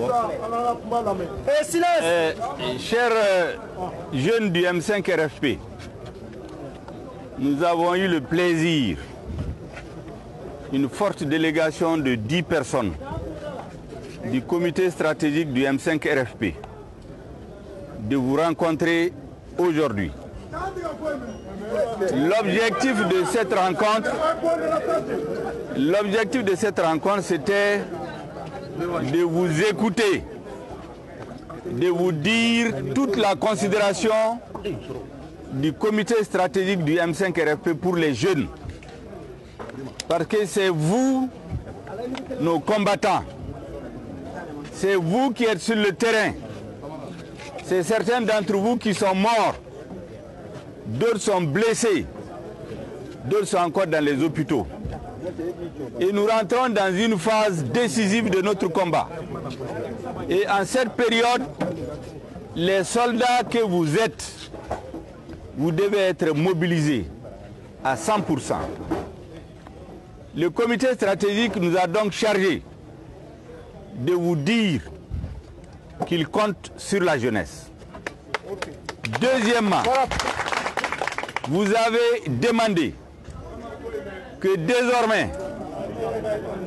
Et silence. Chers jeunes du M5 RFP, nous avons eu le plaisir, une forte délégation de 10 personnes du comité stratégique du M5 RFP, de vous rencontrer aujourd'hui. L'objectif de cette rencontre, c'était de vous écouter, de vous dire toute la considération du comité stratégique du M5 RFP pour les jeunes. Parce que c'est vous, nos combattants, c'est vous qui êtes sur le terrain, c'est certains d'entre vous qui sont morts, d'autres sont blessés, d'autres sont encore dans les hôpitaux. Et nous rentrons dans une phase décisive de notre combat. Et en cette période, les soldats que vous êtes, vous devez être mobilisés à 100%. Le comité stratégique nous a donc chargé de vous dire qu'il compte sur la jeunesse. Deuxièmement, vous avez demandé que désormais,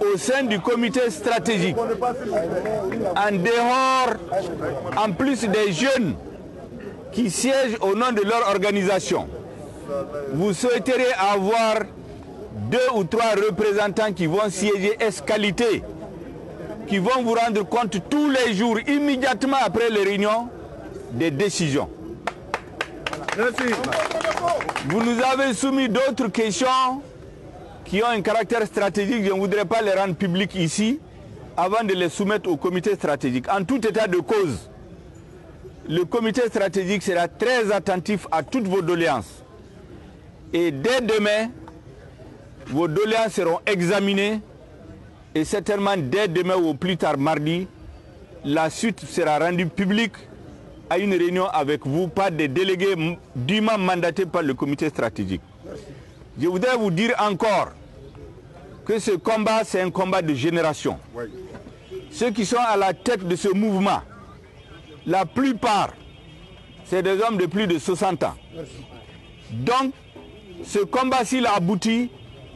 au sein du comité stratégique, en dehors, en plus des jeunes qui siègent au nom de leur organisation, vous souhaiterez avoir 2 ou 3 représentants qui vont siéger ès qualité, qui vont vous rendre compte tous les jours, immédiatement après les réunions, des décisions. Merci. Vous nous avez soumis d'autres questions qui ont un caractère stratégique. Je ne voudrais pas les rendre publiques ici avant de les soumettre au comité stratégique. En tout état de cause, le comité stratégique sera très attentif à toutes vos doléances. Et dès demain, vos doléances seront examinées et certainement dès demain ou plus tard mardi, la suite sera rendue publique à une réunion avec vous par des délégués dûment mandatés par le comité stratégique. Merci. Je voudrais vous dire encore que ce combat, c'est un combat de génération. Oui. Ceux qui sont à la tête de ce mouvement, la plupart, c'est des hommes de plus de 60 ans. Merci. Donc, ce combat, s'il aboutit,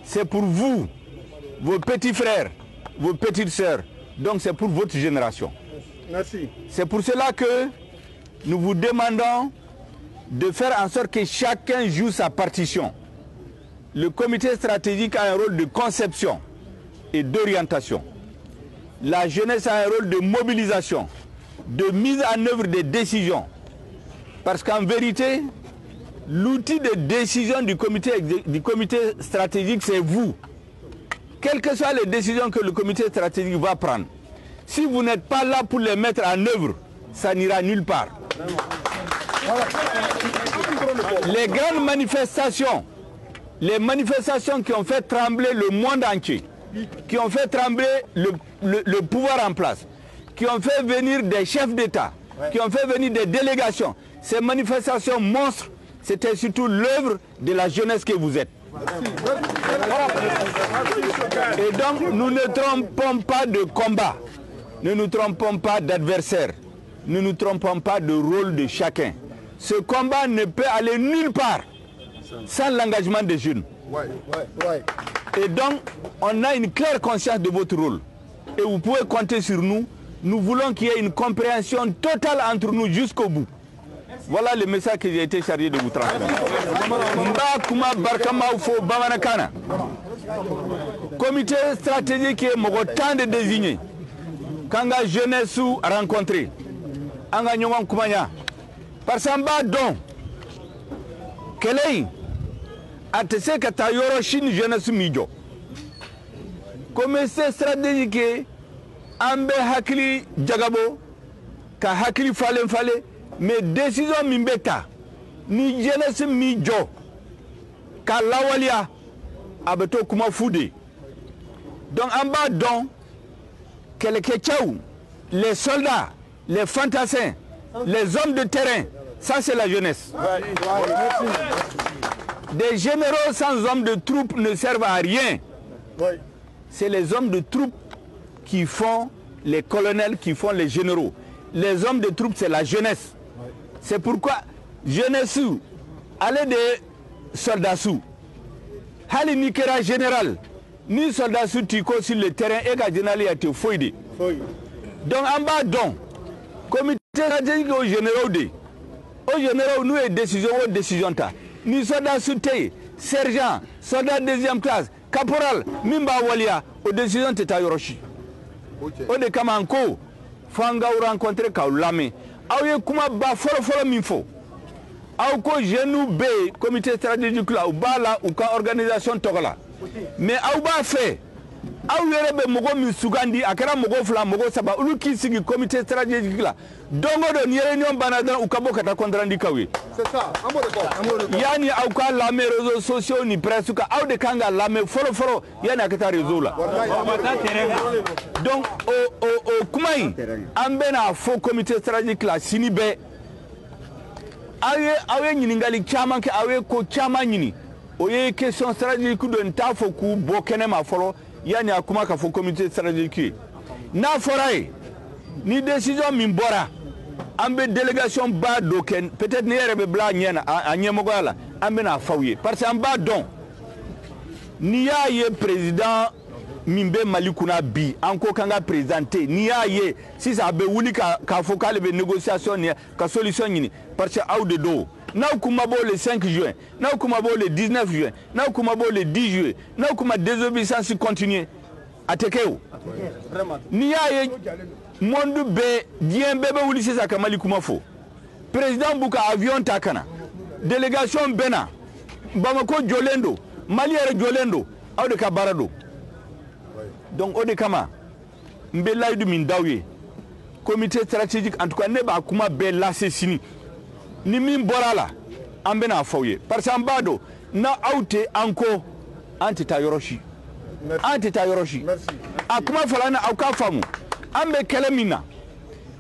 c'est pour vous, vos petits frères, vos petites sœurs. Donc, c'est pour votre génération. Merci. C'est pour cela que nous vous demandons de faire en sorte que chacun joue sa partition. Le comité stratégique a un rôle de conception et d'orientation. La jeunesse a un rôle de mobilisation, de mise en œuvre des décisions. Parce qu'en vérité, l'outil de décision du comité stratégique, c'est vous. Quelles que soient les décisions que le comité stratégique va prendre, si vous n'êtes pas là pour les mettre en œuvre, ça n'ira nulle part. Les grandes manifestations, les manifestations qui ont fait trembler le monde entier, qui ont fait trembler le pouvoir en place, qui ont fait venir des chefs d'État, qui ont fait venir des délégations, ces manifestations monstres, c'était surtout l'œuvre de la jeunesse que vous êtes. Et donc, nous ne trompons pas de combat, ne nous trompons pas d'adversaire, ne nous trompons pas de rôle de chacun. Ce combat ne peut aller nulle part sans l'engagement des jeunes. Et donc, on a une claire conscience de votre rôle. Et vous pouvez compter sur nous. Nous voulons qu'il y ait une compréhension totale entre nous jusqu'au bout. Voilà le message que j'ai été chargé de vous transmettre. Mba kuma barkama ufo bamanakana. Comité stratégique est mɔgɔ tan de désigné. K'an ka jeunesse rencontré. An ka ɲɔgɔn kumaya. Parce qu'an b'a dɔn kɛlɛ in a tɛ se ka taa yɔrɔ si ni jeunesse m'i jɔ. Comité stratégique an bɛ hakili jagabɔ ka hakili falen falen, mais décision min bɛ ta ni jeunesse m'i jɔ ka lawaleya, a bɛ to kuma fu de. Donc an b'a dɔn kɛlɛkɛcɛw, les soldats, les fantassins, les hommes de terrain, ça c'est la jeunesse. Des généraux sans hommes de troupes ne servent à rien. C'est les hommes de troupes qui font les colonels qui font les généraux. Les hommes de troupes, c'est la jeunesse. C'est pourquoi jeunesse, allez des soldats sous. Hali ni kɛra général ni soldat su t'i ko sur le terrain e ka général ya tɛ foyi de. Donc an b'a dɔn comité stratégique o généraux de o généraux n'u ye décision o décision ta ni soldat su tɛ yen, sergent, soldat deuxième classe, caporal min b'a waleya, o décision tɛ taa yɔrɔ si. O de kama an ko fo an k'aw rencontrer k'aw lamɛn. Aw ye kumaba fɔlɔ-fɔlɔ min fɔ, aw ko jeunes bɛ yen comité stratégique la, u b'a la u ka organisation tɔgɔ la, mais aw b'a fɛ aw yɛrɛ bɛ mɔgɔ min sugandi, a kɛra mɔgɔ fila, mɔgɔ saba, olu k'i sigi comité stratégique la. Don o don ni réunion banna dɔrɔn, u ka bɔ ka taa compte rendu k'aw ye. C'est ça, an b'o de fɔ. Yanni aw ka lamɛn réseaux sociaux ni presse kan, aw de kan ka lamɛn fɔlɔ fɔlɔ yanni a ka taa réseau la. Donc o kuma in, an bɛna fɔ comité stratégique la sini bɛɛ. Aw ye ɲininkali caman kɛ, aw ye ko caman ɲini, o ye question stratégique dɔ. N t'a fɔ k'u bɔ kɛnɛ ma fɔlɔ yanni a kuma ka fɔ comité stratégique ye. N'a fɔra ye ni décision min bɔra, an bɛ délégation ba dɔ kɛ, peut-être ne yɛrɛ bɛ bila a ɲɛ na, a ɲɛmɔgɔya la, an bɛna f'aw ye, parce que an b'a dɔn n'i y'a ye président min bɛ Mali kunna bi, an ko k'an ka président tɛ yen, n'i y'a ye sisan a bɛ wuli ka k'a fɔ k'ale bɛ négociation ni ka solution ɲini, parce que aw de don. N'aw kun ma bɔ le 5 juin, n'aw kun ma bɔ le 19 juin, n'aw kun ma bɔ le 10 juillet, n'aw kun ma désobéissance continuer, a tɛ kɛ o. N'i y'a ye monde bɛɛ, diɲɛ bɛɛ bɛ wuli sisan ka Mali kuma fɔ, président b'u ka avion ta ka na, délégation bɛ na, Bamako jɔlen don, Mali yɛrɛ jɔlen don, aw de ka baara don. Donc o de kama n bɛ layidu min d'aw ye, comité stratégique, en tout cas ne b'a kuma bɛɛ lase sini. Ni min bɔra a la, an bɛna fɔ aw ye, parce que an b'a dɔn na aw tɛ an kɔ, an tɛ taa yɔrɔ si, an tɛ taa yɔrɔ si. A kuma fɔla na, aw k'a faamu, an bɛ kɛlɛ min na,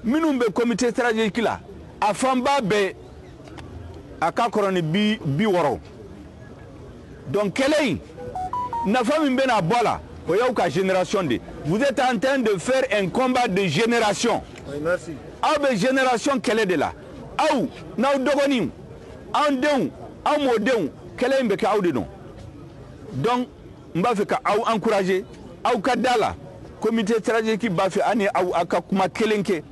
minnu bɛ comité stratégique la, a fanba bɛɛ a ka kɔrɔ ni 60. Donc kɛlɛ in nafa min bɛna bɔ a la, o y'aw ka génération de. Vous êtes en train de faire un combat de génération. Oui, merci. Aw bɛ génération kɛlɛ de la, aw n'aw dɔgɔninw, an denw, aw mɔdenw, kɛlɛ in bɛ kɛ aw de dɔn. Donc n b'a fɛ ka aw encourager, aw ka da la comité stratégique b'a fɛ ani aw aw ka kuma kelen kɛ.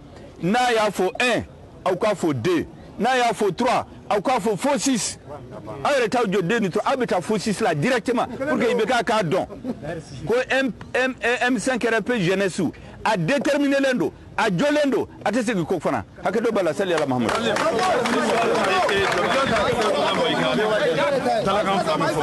N'a y'a fɔ 1, aw k'a fɔ 2, n'a y'a fɔ 3, aw k'a fɔ fo 6. Aw yɛrɛ t'aw jɔ 2 ni 3, aw bɛ taa fo 6 la directement pour que IBK k'a dɔn ko M M M5 RFP jeunesse a déterminé len don, a jɔlen don, a tɛ segin kɔ fana. Hakɛ dɔ b'a la. Sali ala Mahamadu. Talakan fila min fɔ.